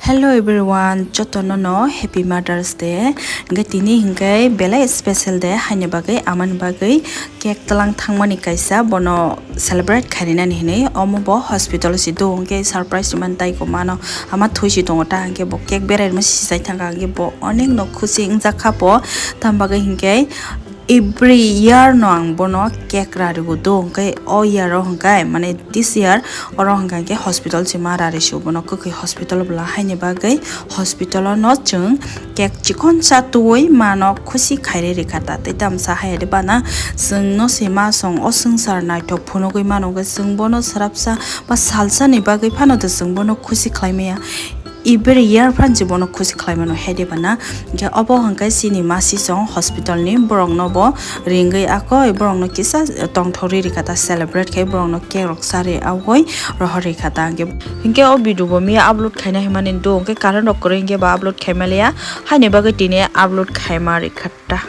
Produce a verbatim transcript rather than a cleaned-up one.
Hello everyone, jotono no Happy Mother's Day. Hingke tini hingke belai special day, haini bagwi amani bagwi cake tlang thangmani kaisa bono celebrate khainani hinwi omo bo hospital si do hingke surprise man tai ko mano ama thoi si tongo ta hingke bo cake berai ma si sai thangka hingke bo onek no khusi wngjak kha po tam bagwi hingke every year no ang bono cake rarigo do hingke o year o hingke mane this year oro hingka hingke hospital se ma rari su bono kwkhwi hospital bwla haini bagwi hospital o no chwng cake chikon sa tuwi mano khusi khairi rikha ta tei tamsa hai de bana chwng no se ma song o swngchar naithok phunugwi mano hwnkhe chwng bono swrapsa ba salsa ni bagwi phano de chwng bono khusi khlai maya. Every year phan je bono khusi khlai mano hai de bana. Hingke obo hingke chini masi song hospital ni borok no bo ringwi akoi borok no kisa tongthok ri rikha ta celebrate khai borok no cake rok sari awoi rohor rikha ta hingke o video bo miya upload khaina himani do hingke current rok kwrwi hingke ba upload khaima liya haini bagwi tini upload khaima rikha ta.